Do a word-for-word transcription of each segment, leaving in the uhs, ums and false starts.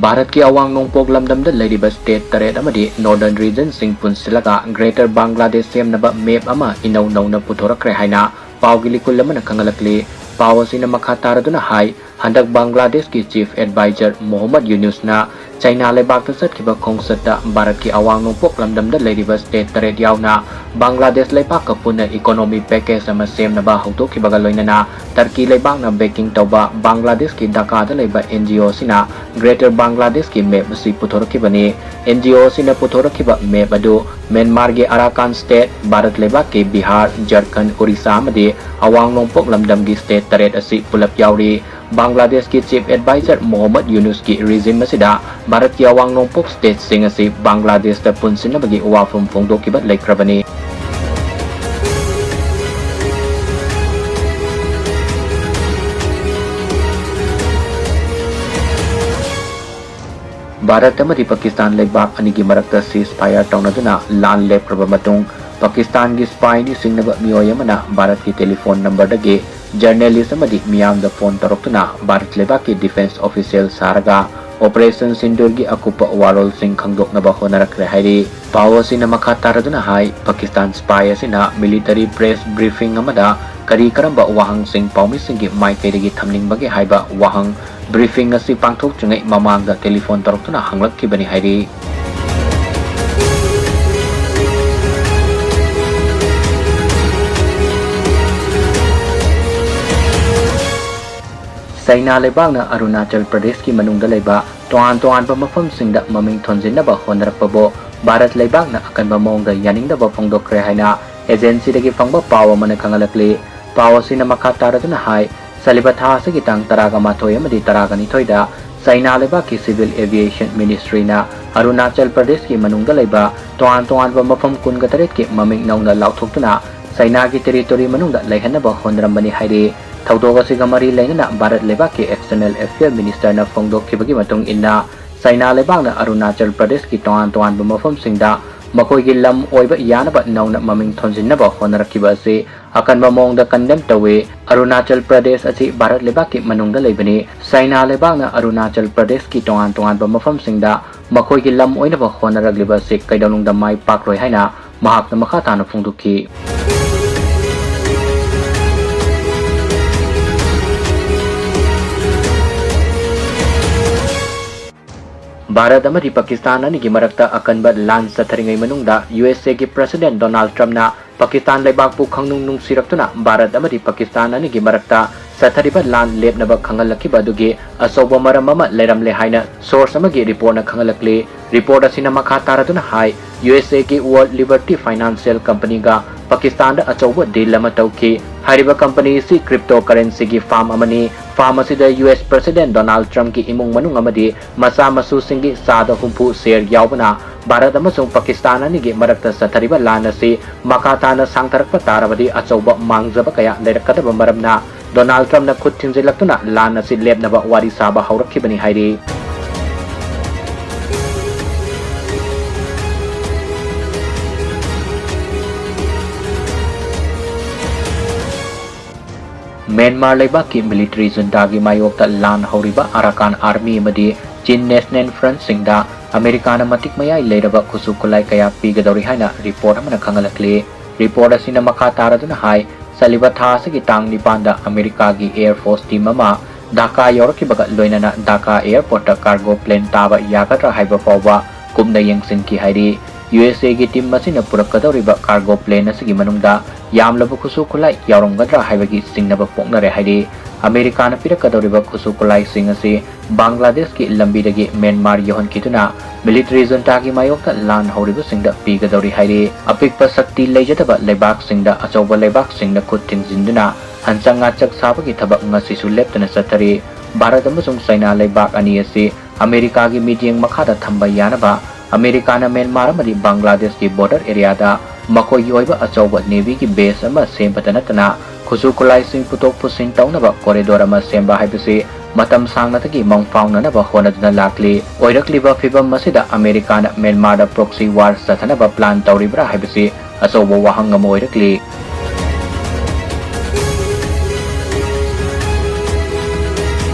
ꯚꯥꯔꯠꯀꯤ ꯑꯋꯥꯡ ꯅꯣꯡꯄꯣꯛ ꯂꯝꯗꯝꯗ ꯂꯩꯔꯤꯕ state ꯇꯔꯦꯠ ꯑꯃꯗꯤ northern regionꯁꯤꯡ ꯄꯨꯟꯁꯤꯜꯂꯒ Greater Bangladesh ꯁꯦꯝꯅꯕ map ꯑꯃ ꯏꯅꯧ ꯅꯧꯅ ꯄꯨꯊꯣꯔꯛꯈ꯭ꯔꯦ ꯍꯥꯏꯅ ꯄꯥꯎꯒꯤ ꯂꯤꯀꯨꯜ ꯑꯃꯅ ꯈꯪꯍꯜꯂꯛꯂꯤ꯫ ꯄꯥꯎ ꯑꯁꯤꯅ ꯃꯈꯥ ꯇꯥꯔꯗꯨꯅ ꯍꯥꯏ, ꯍꯟꯗꯛ ꯕꯪꯒ꯭ꯂꯥꯗꯦꯁꯀꯤ Chief Advisor ꯃꯣꯍꯝꯃꯗ ꯌꯨꯅꯨꯁꯅ ꯆꯩꯅꯥ ꯂꯩꯕꯥꯛꯇ ꯆꯠꯈꯤꯕ ꯈꯣꯡꯆꯠꯇ ꯚꯥꯔꯠꯀꯤ ꯑꯋꯥꯡ ꯅꯣꯡꯄꯣꯛ ꯂꯝꯗꯝꯗ ꯂꯩꯔꯤꯕ state ꯇꯔꯦꯠ ꯌꯥꯎꯅ ꯕꯪꯒ꯭ꯂꯥꯗꯦꯁ ꯂꯩꯕꯥꯛꯀ ꯄꯨꯟꯅ economy package ꯑꯃ ꯁꯦꯝꯅꯕ ꯍꯧꯗꯣꯛꯈꯤꯕꯒ ꯂꯣꯏꯅꯅ ꯇꯔꯀꯤ ꯂꯩꯕꯥꯛꯅ backing ꯇꯧꯕ ꯕꯪꯒ꯭ꯂꯥꯗꯦꯁꯀꯤ ꯙꯥꯀꯥꯗ ꯂꯩꯕ NGO ꯑꯁꯤꯅ Greater ꯕꯪꯒ꯭ꯂꯥꯗꯦꯁꯀꯤ map ꯑꯁꯤ ꯄꯨꯊꯣꯔꯛꯈꯤꯕꯅꯤ꯫ NGO ꯑꯁꯤꯅ ꯄꯨꯊꯣꯔꯛꯈꯤꯕ map ꯑꯗꯨ ꯃ꯭ꯌꯥꯟꯃꯥꯔꯒꯤ ꯑꯔꯥꯀꯥꯟ state, ꯚꯥꯔꯠ ꯂꯩꯕꯥꯛꯀꯤ ꯕꯤꯍꯥꯔ, ꯖꯔꯈꯟ, ꯑꯣꯔꯤꯁꯥ ꯑꯃꯗꯤ ꯑꯋꯥꯡ ꯅꯣꯡꯄꯣꯛ ꯂꯝꯗꯝꯒꯤ state ꯇꯔꯦꯠ ꯑꯁꯤ ꯄꯨꯂꯞ ꯌꯥꯎꯔꯤ꯫ ꯕꯪꯒ꯭ꯂꯥꯗꯦꯁꯀꯤ Chief Advisor ꯃꯣꯍꯝꯃꯗ ꯌꯨꯅꯨꯁꯀꯤ regime ꯑꯁꯤꯗ ꯚꯥꯔꯠꯀꯤ ꯑꯋꯥꯡ ꯅꯣꯡꯄꯣꯛ statesꯁꯤꯡ ꯑꯁꯤ ꯕꯪꯒ꯭ꯂꯥꯗꯦꯁꯇ ꯄꯨꯟꯁꯤꯟꯅꯕꯒꯤ ꯋꯥꯐꯝ ꯐꯣꯡꯗꯣꯛꯈꯤꯕ ꯂꯩꯈ꯭ꯔꯕꯅꯤ꯫ ꯚꯥꯔꯠ ꯑꯃꯗꯤ ꯄꯥꯀꯤꯁꯇꯥꯟ ꯂꯩꯕꯥꯛ ꯑꯅꯤꯒꯤ ꯃꯔꯛꯇ ceasefire ꯇꯧꯅꯗꯨꯅ ꯂꯥꯟ ꯂꯦꯞꯈ꯭ꯔꯕ ꯃꯇꯨꯡ, ꯄꯥꯀꯤꯁꯇꯥꯟꯒꯤ spy ꯅꯤꯡꯁꯤꯡꯅꯕ ꯃꯤꯑꯣꯏ ꯑꯃꯅ ꯚꯥꯔꯠꯀꯤ telephone numberꯗꯒꯤ journalist ꯑꯃꯗꯤ ꯃꯤꯌꯥꯝꯗ phone ꯇꯧꯔꯛꯇꯨꯅ ꯚꯥꯔꯠ ꯂꯩꯕꯥꯛꯀꯤ defence official ꯁꯥꯔꯒ Operation ꯁꯤꯟꯗꯨꯔꯒꯤ ꯑꯀꯨꯞꯄ ꯋꯥꯔꯣꯜꯁꯤꯡ ꯈꯪꯗꯣꯛꯅꯕ ꯍꯣꯠꯅꯔꯛꯈ꯭ꯔꯦ ꯍꯥꯏꯔꯤ꯫ ꯄꯥꯎ ꯑꯁꯤꯅ ꯃꯈꯥ ꯇꯥꯔꯗꯨꯅ ꯍꯥꯏ, ꯄꯥꯀꯤꯁꯇꯥꯟ spy ꯑꯁꯤꯅ military press briefing ꯑꯃꯗ ꯀꯔꯤ ꯀꯔꯝꯕ ꯋꯥꯍꯪꯁꯤꯡ ꯄꯥꯎꯃꯤꯁꯤꯡꯒꯤ ꯃꯥꯏꯀꯩꯗꯒꯤ ꯊꯝꯅꯤꯡꯕꯒꯦ ꯍꯥꯏꯕ ꯋꯥꯍꯪ briefing ꯑꯁꯤ ꯄꯥꯡꯊꯣꯛꯇ꯭ꯔꯤꯉꯩ ꯃꯃꯥꯡꯗ telephone ꯇꯧꯔꯛꯇꯨꯅ ꯍꯪꯂꯛꯈꯤꯕꯅꯤ ꯍꯥꯏꯔꯤ꯫ ꯆꯩꯅꯥ ꯂꯩꯕꯥꯛꯅ ꯑꯔꯨꯅꯥꯆꯜ ꯄ꯭ꯔꯗꯦꯁꯀꯤ ꯃꯅꯨꯡꯗ ꯂꯩꯕ ꯇꯣꯉꯥꯟ ꯇꯣꯉꯥꯟꯕ ꯃꯐꯝꯁꯤꯡꯗ ꯃꯃꯤꯡ ꯊꯣꯟꯖꯤꯟꯅꯕ ꯍꯣꯠꯅꯔꯛꯄꯕꯨ ꯚꯥꯔꯠ ꯂꯩꯕꯥꯛꯅ ꯑꯀꯟꯕ ꯃꯑꯣꯡꯗ ꯌꯥꯅꯤꯡꯗꯕ ꯐꯣꯡꯗꯣꯛꯈ꯭ꯔꯦ ꯍꯥꯏꯅ agencyꯗꯒꯤ ꯐꯪꯕ ꯄꯥꯎ ꯑꯃꯅ ꯈꯪꯍꯜꯂꯛꯂꯤ꯫ ꯄꯥꯎ ꯑꯁꯤꯅ ꯃꯈꯥ ꯇꯥꯔꯗꯨꯅ ꯍꯥꯏ, ꯆꯠꯂꯤꯕ ꯊꯥ ꯑꯁꯤꯒꯤ ꯇꯥꯡ ꯇꯔꯥꯒ ꯃꯥꯊꯣꯏ ꯑꯃꯗꯤ ꯇꯔꯥꯒ ꯅꯤꯊꯣꯏꯗ ꯆꯩꯅꯥ ꯂꯩꯕꯥꯛꯀꯤ Civil Aviation Ministryꯅ ꯑꯔꯨꯅꯥꯆꯜ ꯄ꯭ꯔꯗꯦꯁꯀꯤ ꯃꯅꯨꯡꯗ ꯂꯩꯕ ꯇꯣꯉꯥꯟ ꯇꯣꯉꯥꯟꯕ ꯃꯐꯝ ꯀꯨꯟꯒ ꯇꯔꯦꯠꯀꯤ ꯃꯃꯤꯡ ꯅꯧꯅ ꯂꯥꯎꯊꯣꯛꯇꯨꯅ ꯆꯩꯅꯥꯒꯤ territory ꯃꯅꯨꯡꯗ ꯂꯩꯍꯟꯅꯕ ꯍꯣꯠꯅꯔꯝꯕꯅꯤ ꯍꯥꯏꯔꯤ꯫ ꯊꯧꯗꯣꯛ ꯑꯁꯤꯒ ꯃꯔꯤ ꯂꯩꯅꯅ ꯚꯥꯔꯠ ꯂꯩꯕꯥꯛꯀꯤ External Affair Ministerꯅ ꯐꯣꯡꯗꯣꯛꯈꯤꯕꯒꯤ ꯃꯇꯨꯡ ꯏꯟꯅ, ꯆꯩꯅꯥ ꯂꯩꯕꯥꯛꯅ ꯑꯔꯨꯅꯥꯆꯜ ꯄ꯭ꯔꯗꯦꯁꯀꯤ ꯇꯣꯉꯥꯟ ꯇꯣꯉꯥꯟꯕ ꯃꯐꯝꯁꯤꯡꯗ ꯃꯈꯣꯏꯒꯤ ꯂꯝ ꯑꯣꯏꯕ ꯌꯥꯅꯕ ꯅꯧꯅ ꯃꯃꯤꯡ ꯊꯣꯟꯖꯤꯟꯅꯕ ꯍꯣꯠꯅꯔꯛꯈꯤꯕ ꯑꯁꯤ ꯑꯀꯟꯕ ꯃꯑꯣꯡꯗ condemn ꯇꯧꯏ꯫ ꯑꯔꯨꯅꯥꯆꯜ ꯄ꯭ꯔꯗꯦꯁ ꯑꯁꯤ ꯚꯥꯔꯠ ꯂꯩꯕꯥꯛꯀꯤ ꯃꯅꯨꯡꯗ ꯂꯩꯕꯅꯤ꯫ ꯆꯥꯏꯅꯥ ꯂꯩꯕꯥꯛꯅ ꯑꯔꯨꯅꯥꯆꯜ ꯄ꯭ꯔꯗꯦꯁꯀꯤ ꯇꯣꯉꯥꯟ ꯇꯣꯉꯥꯟꯕ ꯃꯐꯝꯁꯤꯡꯗ ꯃꯈꯣꯏꯒꯤ ꯂꯝ ꯑꯣꯏꯅꯕ ꯍꯣꯠꯅꯔꯛꯂꯤꯕ ꯑꯁꯤ ꯀꯩꯗꯧꯅꯨꯡꯗ ꯃꯥꯏ ꯄꯥꯛꯂꯣꯏ ꯍꯥꯏꯅ ꯃꯍꯥꯛꯅ ꯃꯈꯥ ꯇꯥꯅ ꯐꯣꯡꯗꯣꯛꯈꯤ꯫ ꯚꯥꯔꯠ ꯑꯃꯗꯤ ꯄꯥꯀꯤꯁꯇꯥꯟ ꯑꯅꯤꯒꯤ ꯃꯔꯛꯇ ꯑꯀꯟꯕ ꯂꯥꯟ ꯆꯠꯊꯔꯤꯉꯩ ꯃꯅꯨꯡꯗ ꯌꯨ ꯑꯦꯁ ꯑꯦꯒꯤ ꯄ꯭ꯔꯁꯤꯗꯦꯟ ꯗꯣꯅꯥꯜꯗ ꯇ꯭ꯔꯝꯞꯅ ꯄꯥꯀꯤꯁꯇꯥꯟ ꯂꯩꯕꯥꯛꯄꯨ ꯈꯪꯅꯨꯡ ꯅꯨꯡꯁꯤꯔꯛꯇꯨꯅ ꯚꯥꯔꯠ ꯑꯃꯗꯤ ꯄꯥꯀꯤꯁꯇꯥꯟ ꯑꯅꯤꯒꯤ ꯃꯔꯛꯇ ꯆꯠꯊꯔꯤꯕ ꯂꯥꯟ ꯂꯦꯞꯅꯕ ꯈꯪꯍꯜꯂꯛꯈꯤꯕ ꯑꯗꯨꯒꯤ ꯑꯆꯧꯕ ꯃꯔꯝ ꯑꯃ ꯂꯩꯔꯝꯂꯦ ꯍꯥꯏꯅ source ꯑꯃꯒꯤ reportꯅ ꯈꯪꯍꯜꯂꯛꯂꯤ꯫ Report ꯑꯁꯤꯅ ꯃꯈꯥ ꯇꯥꯔꯗꯨꯅ ꯍꯥꯏ, ꯌꯨ ꯑꯦꯁ ꯑꯦꯒꯤ World Liberty Financial Companyꯒ ꯄꯥꯀꯤꯁꯇꯥꯟꯗ ꯑꯆꯧꯕ deal ꯑꯃ ꯇꯧꯈꯤ꯫ ꯍꯥꯏꯔꯤꯕ company ꯑꯁꯤ cryptocurrencyꯒꯤ firm ꯑꯃꯅꯤ꯫ Firm ꯑꯁꯤꯗ ꯌꯨ ꯑꯦꯁ ꯄ꯭ꯔꯁꯤꯗꯦꯟ ꯗꯣꯅꯥꯜꯗ ꯇ꯭ꯔꯝꯞꯀꯤ ꯏꯃꯨꯡ ꯃꯅꯨꯡ ꯑꯃꯗꯤ ꯃꯆꯥ ꯃꯁꯨꯁꯤꯡꯒꯤ ꯆꯥꯗ ꯍꯨꯝꯐꯨ share ꯌꯥꯎꯕꯅ ꯚꯥꯔꯠ ꯑꯃꯁꯨꯡ ꯄꯥꯀꯤꯁꯇꯥꯟ ꯑꯅꯤꯒꯤ ꯃꯔꯛꯇ ꯆꯠꯊꯔꯤꯕ ꯂꯥꯟ ꯑꯁꯤ ꯃꯈꯥ ꯇꯥꯅ ꯁꯥꯡꯊꯔꯛꯄ ꯇꯥꯔꯕꯗꯤ ꯑꯆꯧꯕ ꯃꯥꯡꯖꯕ ꯀꯌꯥ ꯂꯩꯔꯛꯀꯗꯕ ꯃꯔꯝꯅ ꯗꯣꯅꯥꯜꯗ ꯇ꯭ꯔꯝꯞꯅ ꯈꯨꯠ ꯊꯤꯡꯖꯤꯜꯂꯛꯇꯨꯅ ꯂꯥꯟ ꯑꯁꯤ ꯂꯦꯞꯅꯕ ꯋꯥꯔꯤ ꯁꯥꯕ ꯍꯧꯔꯛꯈꯤꯕꯅꯤ ꯍꯥꯏꯔꯤ꯫ ꯃ꯭ꯌꯥꯟꯃꯥꯔ ꯂꯩꯕꯥꯛꯀꯤ military juntaꯒꯤ ꯃꯥꯌꯣꯛꯇ ꯂꯥꯟ ꯍꯧꯔꯤꯕ ꯑꯔꯥꯀꯥꯟ army ꯑꯃꯗꯤ Chin National Frontꯁꯤꯡꯗ ꯑꯃꯦꯔꯤꯀꯥꯅ ꯃꯇꯤꯛ ꯃꯌꯥꯏ ꯂꯩꯔꯕ ꯈꯨꯠꯁꯨ ꯈꯨꯠꯂꯥꯏ ꯀꯌꯥ ꯄꯤꯒꯗꯧꯔꯤ ꯍꯥꯏꯅ report ꯑꯃꯅ ꯈꯪꯍꯜꯂꯛꯂꯤ꯫ Report ꯑꯁꯤꯅ ꯃꯈꯥ ꯇꯥꯔꯗꯨꯅ ꯍꯥꯏ, ꯆꯠꯂꯤꯕ ꯊꯥ ꯑꯁꯤꯒꯤ ꯇꯥꯡ ꯅꯤꯄꯥꯟꯗ ꯑꯃꯦꯔꯤꯀꯥꯒꯤ Air Force team ꯑꯃ ꯙꯥꯀꯥ ꯌꯧꯔꯛꯈꯤꯕꯒ ꯂꯣꯏꯅꯅ ꯙꯥꯀꯥ airportꯇ cargo plane ꯇꯥꯕ ꯌꯥꯒꯗ꯭ꯔꯥ ꯍꯥꯏꯕ ꯐꯥꯎꯕ ꯀꯨꯞꯅ ꯌꯦꯡꯁꯤꯟꯈꯤ ꯍꯥꯏꯔꯤ꯫ ꯌꯨ ꯑꯦꯁ ꯑꯦꯒꯤ team ꯑꯁꯤꯅ ꯄꯨꯔꯛꯀꯗꯧꯔꯤꯕ cargo plane ꯑꯁꯤꯒꯤ ꯃꯅꯨꯡꯗ ꯌꯥꯝꯂꯕ ꯈꯨꯠꯁꯨ ꯈꯨꯠꯂꯥꯏ ꯌꯥꯎꯔꯝꯒꯗ꯭ꯔꯥ ꯍꯥꯏꯕꯒꯤ ꯆꯤꯡꯅꯕ ꯄꯣꯛꯅꯔꯦ ꯍꯥꯏꯔꯤ꯫ ꯑꯃꯦꯔꯤꯀꯥꯅ ꯄꯤꯔꯛꯀꯗꯧꯔꯤꯕ ꯈꯨꯠꯁꯨ ꯈꯨꯠꯂꯥꯏꯁꯤꯡ ꯑꯁꯤ ꯕꯪꯒ꯭ꯂꯥꯗꯦꯁꯀꯤ ꯂꯝꯕꯤꯗꯒꯤ ꯃ꯭ꯌꯥꯟꯃꯥꯔ ꯌꯧꯍꯟꯈꯤꯗꯨꯅ military juntaꯒꯤ ꯃꯥꯌꯣꯛꯇ ꯂꯥꯟ ꯍꯧꯔꯤꯕꯁꯤꯡꯗ ꯄꯤꯒꯗꯧꯔꯤ ꯍꯥꯏꯔꯤ꯫ ꯑꯄꯤꯛꯄ ꯁꯛꯇꯤ ꯂꯩꯖꯗꯕ ꯂꯩꯕꯥꯛꯁꯤꯡꯗ ꯑꯆꯧꯕ ꯂꯩꯕꯥꯛꯁꯤꯡꯅ ꯈꯨꯠ ꯊꯤꯡꯖꯤꯟꯗꯨꯅ ꯍꯟꯆꯪ ꯉꯥꯆꯛ ꯁꯥꯕꯒꯤ ꯊꯕꯛ ꯉꯁꯤꯁꯨ ꯂꯦꯞꯇꯅ ꯆꯠꯊꯔꯤ꯫ ꯚꯥꯔꯠ ꯑꯃꯁꯨꯡ ꯆꯥꯏꯅꯥ ꯂꯩꯕꯥꯛ ꯑꯅꯤ ꯑꯁꯤ ꯑꯃꯦꯔꯤꯀꯥꯒꯤ ꯃꯤꯠꯌꯦꯡ ꯃꯈꯥꯗ ꯊꯝꯕ ꯌꯥꯅꯕ ꯑꯃꯦꯔꯤꯀꯥꯅ ꯃ꯭ꯌꯥꯟꯃꯥꯔ ꯑꯃꯗꯤ ꯕꯪꯒ꯭ꯂꯥꯗꯦꯁꯀꯤ border areaꯗ ꯃꯈꯣꯏꯒꯤ ꯑꯣꯏꯕ ꯑꯆꯧꯕ navyꯒꯤ base ꯑꯃ ꯁꯦꯝꯕꯇ ꯅꯠꯇꯅ ꯈꯨꯠꯁꯨ ꯈꯨꯠꯂꯥꯏꯁꯤꯡ ꯄꯨꯊꯣꯛ ꯄꯨꯁꯤꯟ ꯇꯧꯅꯕ corridor ꯑꯃ ꯁꯦꯝꯕ ꯍꯥꯏꯕꯁꯤ ꯃꯇꯝ ꯁꯥꯡꯅꯗꯒꯤ ꯃꯪꯐꯥꯎꯅꯅꯕ ꯍꯣꯠꯅꯗꯨꯅ ꯂꯥꯛꯂꯤ꯫ ꯑꯣꯏꯔꯛꯂꯤꯕ ꯐꯤꯚꯝ ꯑꯁꯤꯗ ꯑꯃꯦꯔꯤꯀꯥꯅ ꯃ꯭ꯌꯥꯟꯃꯥꯔꯗ proxy war ꯆꯠꯊꯅꯕ plan ꯇꯧꯔꯤꯕ꯭ꯔꯥ ꯍꯥꯏꯕꯁꯤ ꯑꯆꯧꯕ ꯋꯥꯍꯪ ꯑꯃ ꯑꯣꯏꯔꯛꯂꯤ꯫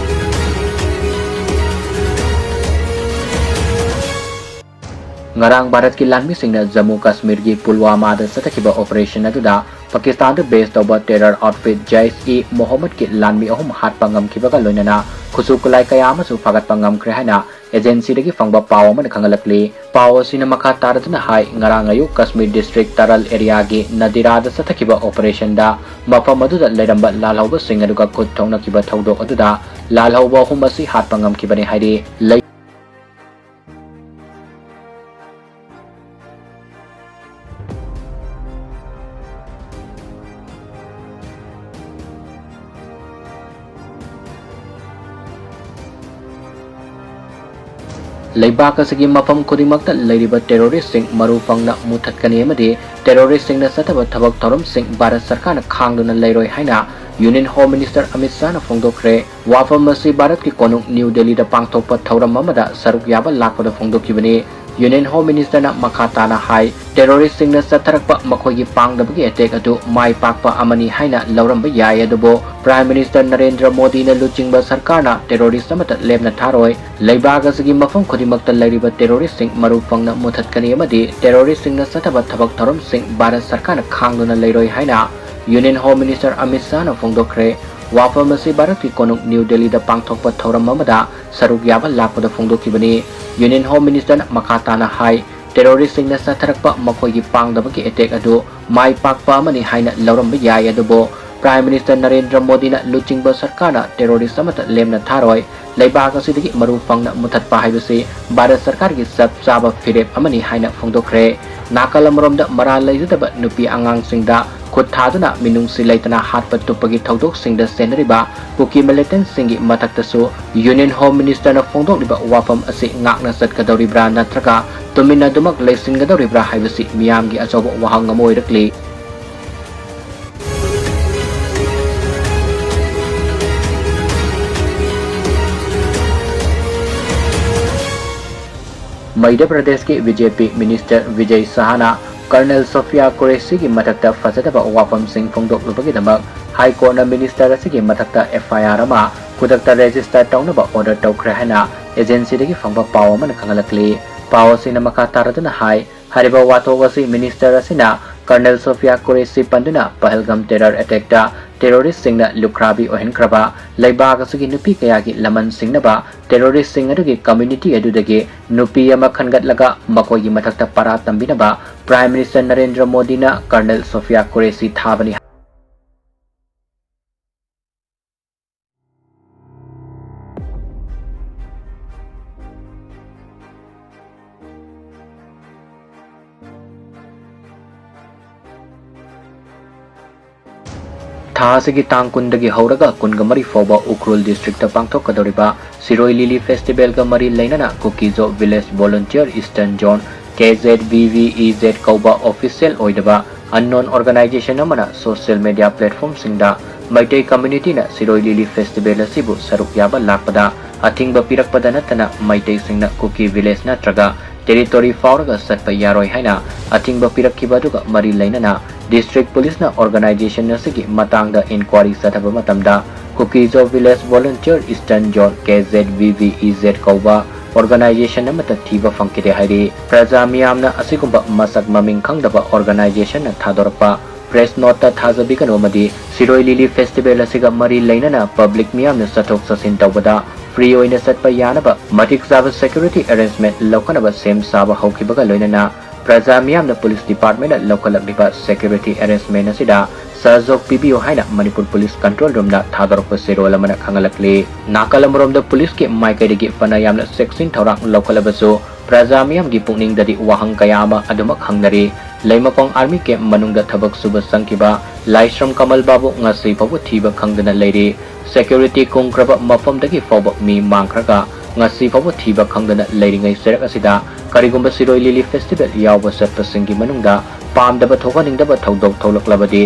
ꯉꯔꯥꯡ ꯚꯥꯔꯠꯀꯤ ꯂꯥꯟꯃꯤꯁꯤꯡꯅ ꯖꯝꯃꯨ ꯀꯥꯁꯃꯤꯔꯒꯤ ꯄꯨꯜꯋꯥꯃꯥꯗ ꯆꯠꯊꯈꯤꯕ operation ꯑꯗꯨꯗ ꯄꯥꯀꯤꯁꯇꯥꯟꯗ base ꯇꯧꯕ terror outfit Jaish-e-Mohammed-ꯀꯤ ꯂꯥꯟꯃꯤ ꯑꯍꯨꯝ ꯍꯥꯠꯄ ꯉꯝꯈꯤꯕꯒ ꯂꯣꯏꯅꯅ ꯈꯨꯠꯁꯨ ꯈꯨꯠꯂꯥꯏ ꯀꯌꯥ ꯑꯃꯁꯨ ꯐꯥꯒꯠꯄ ꯉꯝꯈ꯭ꯔꯦ ꯍꯥꯏꯅ agency-ꯗꯒꯤ ꯐꯪꯕ ꯄꯥꯎ ꯑꯃꯅ ꯈꯪꯍꯜꯂꯛꯂꯤ꯫ ꯄꯥꯎ ꯑꯁꯤꯅ ꯃꯈꯥ ꯇꯥꯔꯗꯨꯅ ꯍꯥꯏ, ꯉꯔꯥꯡ ꯑꯌꯨꯛ ꯀꯥꯁꯃꯤꯔ district ꯇꯔꯜ area-ꯒꯤ ꯅꯗꯤꯔꯥꯗ ꯆꯠꯊꯈꯤꯕ operation-ꯗ ꯃꯐꯝ ꯑꯗꯨꯗ ꯂꯩꯔꯝꯕ ꯂꯥꯜꯍꯧꯕꯁꯤꯡ ꯑꯗꯨꯒ ꯈꯨꯠ ꯊꯣꯛꯅꯈꯤꯕ ꯊꯧꯗꯣꯛ ꯑꯗꯨꯗ ꯂꯥꯜꯍꯧꯕ ꯑꯍꯨꯝ ꯑꯁꯤ ꯍꯥꯠꯄ ꯉꯝꯈꯤꯕꯅꯤ ꯍꯥꯏꯔꯤ꯫ ꯂꯩ- ꯂꯩꯕꯥꯛ ꯑꯁꯤꯒꯤ ꯃꯐꯝ ꯈꯨꯗꯤꯡꯃꯛꯇ ꯂꯩꯔꯤꯕ terrorist-ꯁꯤꯡ ꯃꯔꯨ ꯐꯪꯅ ꯃꯨꯊꯠꯀꯅꯤ ꯑꯃꯗꯤ terrorist-ꯁꯤꯡꯅ ꯆꯠꯊꯕ ꯊꯕꯛ ꯊꯧꯔꯝꯁꯤꯡ ꯚꯥꯔꯠ ꯁꯔꯀꯥꯔꯅ ꯈꯥꯡꯗꯨꯅ ꯂꯩꯔꯣꯏ ꯍꯥꯏꯅ Union Home Minister ꯑꯃꯤꯠ ꯁꯥꯍꯅ ꯐꯣꯡꯗꯣꯛꯈ꯭ꯔꯦ꯫ ꯋꯥꯐꯝ ꯑꯁꯤ ꯚꯥꯔꯠꯀꯤ ꯀꯣꯅꯨꯡ ꯅ꯭ꯌꯨ ꯗꯦꯜꯂꯤꯗ ꯄꯥꯡꯊꯣꯛꯄ ꯊꯧꯔꯝ ꯑꯃꯗ ꯁꯔꯨꯛ ꯌꯥꯕ ꯂꯥꯛꯄꯗ ꯐꯣꯡꯗꯣꯛꯈꯤꯕꯅꯤ꯫ Union Home Minister-ꯅ ꯃꯈꯥ ꯇꯥꯅ ꯍꯥꯏ, terrorist-ꯁꯤꯡꯅ ꯆꯠꯊꯔꯛꯄ ꯃꯈꯣꯏꯒꯤ ꯄꯥꯡꯗꯕꯒꯤ attack ꯑꯗꯨ ꯃꯥꯏ ꯄꯥꯛꯄ ꯑꯃꯅꯤ ꯍꯥꯏꯅ ꯂꯧꯔꯝꯕ ꯌꯥꯏ, ꯑꯗꯨꯕꯨ Prime Minister ꯅꯔꯦꯟꯗ꯭ꯔ ꯃꯣꯗꯤꯅ ꯂꯨꯆꯤꯡꯕ ꯁꯔꯀꯥꯔꯅ terrorist ꯑꯃꯠꯇ ꯂꯦꯝꯅ ꯊꯥꯔꯣꯏ꯫ ꯂꯩꯕꯥꯛ ꯑꯁꯤꯒꯤ ꯃꯐꯝ ꯈꯨꯗꯤꯡꯃꯛꯇ ꯂꯩꯔꯤꯕ terrorist-ꯁꯤꯡ ꯃꯔꯨ ꯐꯪꯅ ꯃꯨꯊꯠꯀꯅꯤ ꯑꯃꯗꯤ terrorist-ꯁꯤꯡꯅ ꯆꯠꯊꯕ ꯊꯕꯛ ꯊꯧꯔꯝꯁꯤꯡ ꯚꯥꯔꯠ ꯁꯔꯀꯥꯔꯅ ꯈꯥꯡꯗꯨꯅ ꯂꯩꯔꯣꯏ ꯍꯥꯏꯅ Union Home Minister ꯑꯃꯤꯠ ꯁꯥꯍꯅ ꯐꯣꯡꯗꯣꯛꯈ꯭ꯔꯦ꯫ ꯋꯥꯐꯝ ꯑꯁꯤ ꯚꯥꯔꯠꯀꯤ ꯀꯣꯅꯨꯡ ꯅ꯭ꯌꯨ ꯗꯦꯜꯂꯤꯗ ꯄꯥꯡꯊꯣꯛꯄ ꯊꯧꯔꯝ ꯑꯃꯗ ꯁꯔꯨꯛ ꯌꯥꯕ ꯂꯥꯛꯄꯗ ꯐꯣꯡꯗꯣꯛꯈꯤꯕꯅꯤ꯫ Union Home Minister-ꯅ ꯃꯈꯥ ꯇꯥꯅ ꯍꯥꯏ, terrorist-ꯁꯤꯡꯅ ꯆꯠꯊꯔꯛꯄ ꯃꯈꯣꯏꯒꯤ ꯄꯥꯡꯗꯕꯒꯤ attack ꯑꯗꯨ ꯃꯥꯏ ꯄꯥꯛꯄ ꯑꯃꯅꯤ ꯍꯥꯏꯅ ꯂꯧꯔꯝꯕ ꯌꯥꯏ, ꯑꯗꯨꯕꯨ Prime Minister ꯅꯔꯦꯟꯗ꯭ꯔ ꯃꯣꯗꯤꯅ ꯂꯨꯆꯤꯡꯕ ꯁꯔꯀꯥꯔꯅ terrorist ꯑꯃꯠꯇ ꯂꯦꯝꯅ ꯊꯥꯔꯣꯏ꯫ ꯂꯩꯕꯥꯛ ꯑꯁꯤꯗꯒꯤ ꯃꯔꯨ ꯐꯪꯅ ꯃꯨꯊꯠꯄ ꯍꯥꯏꯕꯁꯤ ꯚꯥꯔꯠ ꯁꯔꯀꯥꯔꯒꯤ ꯆꯞ ꯆꯥꯕ ꯐꯤꯔꯦꯞ ꯑꯃꯅꯤ ꯍꯥꯏꯅ ꯐꯣꯡꯗꯣꯛꯈ꯭ꯔꯦ꯫ ꯅꯥꯀꯜ ꯑꯃꯔꯣꯝꯗ ꯃꯔꯥꯜ ꯂꯩꯖꯗꯕ ꯅꯨꯄꯤ ꯑꯉꯥꯡꯁꯤꯡꯗ ꯈꯨꯠ ꯊꯥꯗꯨꯅ ꯃꯤꯅꯨꯡꯁꯤ ꯂꯩꯇꯅ ꯍꯥꯠꯄ ꯇꯨꯞꯄꯒꯤ ꯊꯧꯗꯣꯛꯁꯤꯡꯗ ꯆꯦꯟꯅꯔꯤꯕ ꯀꯨꯀꯤ militant-ꯁꯤꯡꯒꯤ ꯃꯊꯛꯇꯁꯨ Union Home Minister-ꯅ ꯐꯣꯡꯗꯣꯛꯂꯤꯕ ꯋꯥꯐꯝ ꯑꯁꯤ ꯉꯥꯛꯅ ꯆꯠꯀꯗꯧꯔꯤꯕ꯭ꯔꯥ ꯅꯠꯇ꯭ꯔꯒ ꯇꯨꯃꯤꯟꯅ ꯑꯗꯨꯃꯛ ꯂꯩꯁꯤꯟꯒꯗꯧꯔꯤꯕ꯭ꯔꯥ ꯍꯥꯏꯕꯁꯤ ꯃꯤꯌꯥꯝꯒꯤ ꯑꯆꯧꯕ ꯋꯥꯍꯪ ꯑꯃ ꯑꯣꯏꯔꯛꯂꯤ꯫ ꯃꯙ꯭ꯌ ꯄ꯭ꯔꯗꯦꯁꯀꯤ ꯕꯤ ꯖꯦ ꯄꯤ ꯃꯤꯅꯤꯁꯇꯔ ꯕꯤꯖꯌ ꯁꯍꯥꯅ ꯀꯔꯅꯦꯜ ꯁꯣꯐꯤꯌꯥ ꯀꯨꯔꯦꯁꯤꯒꯤ ꯃꯊꯛꯇ ꯐꯖꯗꯕ ꯋꯥꯐꯝꯁꯤꯡ ꯐꯣꯡꯗꯣꯛꯂꯨꯕꯒꯤꯗꯃꯛ ꯍꯥꯏ ꯀꯣꯔꯠꯅ ꯃꯤꯅꯤꯁꯇꯔ ꯑꯁꯤꯒꯤ ꯃꯊꯛꯇ ꯑꯦꯐ ꯑꯥꯏ ꯑꯥꯔ ꯑꯃ ꯈꯨꯗꯛꯇ ꯔꯦꯖꯤꯁꯇꯔ ꯇꯧꯅꯕ ꯑꯣꯔꯗꯔ ꯇꯧꯈ꯭ꯔꯦ ꯍꯥꯏꯅ ꯑꯦꯖꯦꯟꯁꯤꯗꯒꯤ ꯐꯪꯕ ꯄꯥꯎ ꯑꯃꯅ ꯈꯪꯍꯜꯂꯛꯂꯤ꯫ ꯄꯥꯎ ꯑꯁꯤꯅ ꯃꯈꯥ ꯇꯥꯔꯗꯨꯅ ꯍꯥꯏ, ꯍꯥꯏꯔꯤꯕ ꯋꯥꯊꯣꯛ ꯑꯁꯤ ꯃꯤꯅꯤꯁꯇꯔ ꯑꯁꯤꯅ ꯀꯔꯅꯦꯜ ꯁꯣꯐꯤꯌꯥ ꯀꯨꯔꯦꯁꯤ ꯄꯟꯗꯨꯅ ꯄꯍꯜꯒꯝ ꯇꯦꯔꯔ ꯑꯦꯇꯦꯛꯇ ꯇꯦꯔꯣꯔꯤꯁ꯭ꯠꯁꯤꯡꯅ ꯂꯨꯈ꯭ꯔꯥꯕꯤ ꯑꯣꯏꯍꯟꯈ꯭ꯔꯕ ꯂꯩꯕꯥꯛ ꯑꯁꯤꯒꯤ ꯅꯨꯄꯤ ꯀꯌꯥꯒꯤ ꯂꯃꯟ ꯁꯤꯡꯅꯕ ꯇꯦꯔꯣꯔꯤꯁ꯭ꯠꯁꯤꯡ ꯑꯗꯨꯒꯤ ꯀꯝꯃ꯭ꯌꯨꯅꯤꯇꯤ ꯑꯗꯨꯗꯒꯤ ꯅꯨꯄꯤ ꯑꯃ ꯈꯟꯒꯠꯂꯒ ꯃꯈꯣꯏꯒꯤ ꯃꯊꯛꯇ ꯄꯔꯥ ꯇꯝꯕꯤꯅꯕ ꯄ꯭ꯔꯥꯏꯝ ꯃꯤꯅꯤꯁꯇꯔ ꯅꯔꯦꯟꯗ꯭ꯔ ꯃꯣꯗꯤꯅ ꯀꯔꯅꯦꯜ ꯁꯣꯐꯤꯌꯥ ꯀꯨꯔꯦꯁꯤ ꯊꯥꯕꯅꯤ꯫ ꯊꯥ ꯑꯁꯤꯒꯤ ꯇꯥꯡ ꯀꯨꯟꯗꯒꯤ ꯍꯧꯔꯒ ꯀꯨꯟꯒ ꯃꯔꯤ ꯐꯥꯎꯕ ꯎꯈ꯭ꯔꯨꯜ ꯗꯤꯁꯇ꯭ꯔꯤꯛꯇ ꯄꯥꯡꯊꯣꯛꯀꯗꯧꯔꯤꯕ ꯁꯤꯔꯣꯏ ꯂꯤꯂꯤ ꯐꯦꯁꯇꯤꯚꯦꯜꯒ ꯃꯔꯤ ꯂꯩꯅꯅ ꯀꯨꯀꯤꯖꯣ ꯚꯤꯂꯦꯖ ꯚꯣꯂꯨꯟꯇꯤꯌꯔ ꯏꯁꯇꯔꯟ ꯖꯣꯟ, ꯀꯦ Z V V E Z ꯀꯧꯕ ꯑꯣꯐꯤꯁꯤꯌꯦꯜ ꯑꯣꯏꯗꯕ ꯑꯟꯅꯣꯟ ꯑꯣꯔꯒꯅꯥꯏꯖꯦꯁꯟ ꯑꯃꯅ ꯁꯣꯁꯤꯌꯦꯜ ꯃꯦꯗꯤꯌꯥ ꯄ꯭ꯂꯦꯠꯐꯣꯔꯝꯁꯤꯡꯗ ꯃꯩꯇꯩ ꯀꯝꯃ꯭ꯌꯨꯅꯤꯇꯤꯅ ꯁꯤꯔꯣꯏ ꯂꯤꯂꯤ ꯐꯦꯁꯇꯤꯚꯦꯜ ꯑꯁꯤꯕꯨ ꯁꯔꯨꯛ ꯌꯥꯕ ꯂꯥꯛꯄꯗ ꯑꯊꯤꯡꯕ ꯄꯤꯔꯛꯄꯗ ꯅꯠꯇꯅ ꯃꯩꯇꯩꯁꯤꯡꯅ ꯀꯨꯀꯤ ꯚꯤꯂꯦꯖ ꯅꯠꯇ꯭ꯔꯒ ꯇꯦꯔꯤꯇꯣꯔꯤ ꯐꯥꯎꯔꯒ ꯆꯠꯄ ꯌꯥꯔꯣꯏ ꯍꯥꯏꯅ ꯑꯊꯤꯡꯕ ꯄꯤꯔꯛꯈꯤꯕ ꯑꯗꯨꯒ ꯃꯔꯤ ꯂꯩꯅꯅ ꯗꯤꯁꯇ꯭ꯔꯤꯛ ꯄꯨꯂꯤꯁꯅ ꯑꯣꯔꯒꯅꯥꯏꯖꯦꯁꯟ ꯑꯁꯤꯒꯤ ꯃꯇꯥꯡꯗ ꯏꯟꯀ꯭ꯋꯥꯔꯤ ꯆꯠꯊꯕ ꯃꯇꯝꯗ ꯀꯨꯀꯤꯖꯣ ꯚꯤꯂꯦꯖ ꯚꯣꯂꯨꯟꯇꯤꯌꯔ ꯏꯁꯇꯔꯟ ꯖꯣꯟ, ꯀꯦ Z V V E Z ꯀꯧꯕ ꯑꯣꯔꯒꯅꯥꯏꯖꯦꯁꯟ ꯑꯃꯠꯇ ꯊꯤꯕ ꯐꯪꯈꯤꯗꯦ ꯍꯥꯏꯔꯤ꯫ ꯄ꯭ꯔꯖꯥ ꯃꯤꯌꯥꯝꯅ ꯑꯁꯤꯒꯨꯝꯕ ꯃꯁꯛ ꯃꯃꯤꯡ ꯈꯪꯗꯕ ꯑꯣꯔꯒꯅꯥꯏꯖꯦꯁꯟꯅ ꯊꯥꯗꯣꯔꯛꯄ ꯄ꯭ꯔꯦꯁ ꯅꯣꯠꯇ ꯊꯥꯖꯕꯤꯒꯅꯨ ꯑꯃꯗꯤ ꯁꯤꯔꯣꯏ ꯂꯤꯂꯤ ꯐꯦꯁꯇꯤꯚꯦꯜ ꯑꯁꯤꯒ ꯃꯔꯤ ꯂꯩꯅꯅ ꯄꯕ꯭ꯂꯤꯛ ꯃꯤꯌꯥꯝꯅ ꯆꯠꯊꯣꯛ ꯆꯠꯁꯤꯟ ꯇꯧꯕꯗ ꯐ꯭ꯔꯤ ꯑꯣꯏꯅ ꯆꯠꯄ ꯌꯥꯅꯕ ꯃꯇꯤꯛ ꯆꯥꯕ ꯁꯦꯀ꯭ꯌꯨꯔꯤꯇꯤ ꯑꯦꯔꯦꯟꯖꯃꯦꯟꯠ ꯂꯧꯈꯠꯅꯕ ꯁꯦꯝ ꯁꯥꯕ ꯍꯧꯈꯤꯕꯒ ꯂꯣꯏꯅꯅ ꯄ꯭ꯔꯖꯥ ꯃꯤꯌꯥꯝꯅ ꯄꯨꯂꯤꯁ ꯗꯤꯄꯥꯔꯠꯃꯦꯟꯠꯅ ꯂꯧꯈꯠꯂꯛꯂꯤꯕ ꯁꯦꯀ꯭ꯌꯨꯔꯤꯇꯤ ꯑꯦꯔꯦꯟꯖꯃꯦꯟꯠ ꯑꯁꯤꯗ ꯁꯍꯖꯣꯒ ꯄꯤꯕꯤꯌꯨ ꯍꯥꯏꯅ ꯃꯅꯤꯄꯨꯔ ꯄꯨꯂꯤꯁ ꯀꯟꯇ꯭ꯔꯣꯜ ꯔꯨꯝꯅ ꯊꯥꯗꯣꯔꯛꯄ ꯆꯦꯔꯣꯜ ꯑꯃꯅ ꯈꯪꯍꯜꯂꯛꯂꯤ꯫ ꯅꯥꯀꯜ ꯑꯃꯔꯣꯝꯗ ꯄꯨꯂꯤꯁꯀꯤ ꯃꯥꯏꯀꯩꯗꯒꯤ ꯐꯅ ꯌꯥꯝꯅ ꯆꯦꯛꯁꯤꯟ ꯊꯧꯔꯥꯡ ꯂꯧꯈꯠꯂꯕꯁꯨ ꯄ꯭ꯔꯖꯥ ꯃꯤꯌꯥꯝꯒꯤ ꯄꯨꯛꯅꯤꯡꯗꯗꯤ ꯋꯥꯍꯪ ꯀꯌꯥ ꯑꯃ ꯑꯗꯨꯃꯛ ꯍꯪꯅꯔꯤ꯫ ꯂꯩꯃꯈꯣꯡ ꯑꯥꯔꯃꯤ ꯀꯦꯝꯞ ꯃꯅꯨꯡꯗ ꯊꯕꯛ ꯁꯨꯕ ꯆꯪꯈꯤꯕ ꯂꯥꯏꯁ꯭ꯔꯝ ꯀꯃꯜ ꯕꯥꯕꯨ ꯉꯁꯤ ꯐꯥꯎꯕ ꯊꯤꯕ ꯈꯪꯗꯅ ꯂꯩꯔꯤ꯫ ꯁꯦꯀ꯭ꯌꯨꯔꯤꯇꯤ ꯀꯨꯝꯈ꯭ꯔꯕ ꯃꯐꯝꯗꯒꯤ ꯐꯥꯎꯕ ꯃꯤ ꯃꯥꯡꯈ꯭ꯔꯒ ꯉꯁꯤ ꯐꯥꯎꯕ ꯊꯤꯕ ꯈꯪꯗꯅ ꯂꯩꯔꯤꯉꯩ ꯆꯩꯔꯛ ꯑꯁꯤꯗ ꯀꯔꯤꯒꯨꯝꯕ ꯁꯤꯔꯣꯏ ꯂꯤꯂꯤ ꯐꯦꯁꯇꯤꯚꯦꯜ ꯌꯥꯎꯕ ꯆꯠꯄꯁꯤꯡꯒꯤ ꯃꯅꯨꯡꯗ ꯄꯥꯝꯗꯕ ꯊꯣꯛꯍꯟꯅꯤꯡꯗꯕ ꯊꯧꯗꯣꯛ ꯊꯣꯛꯂꯛꯂꯕꯗꯤ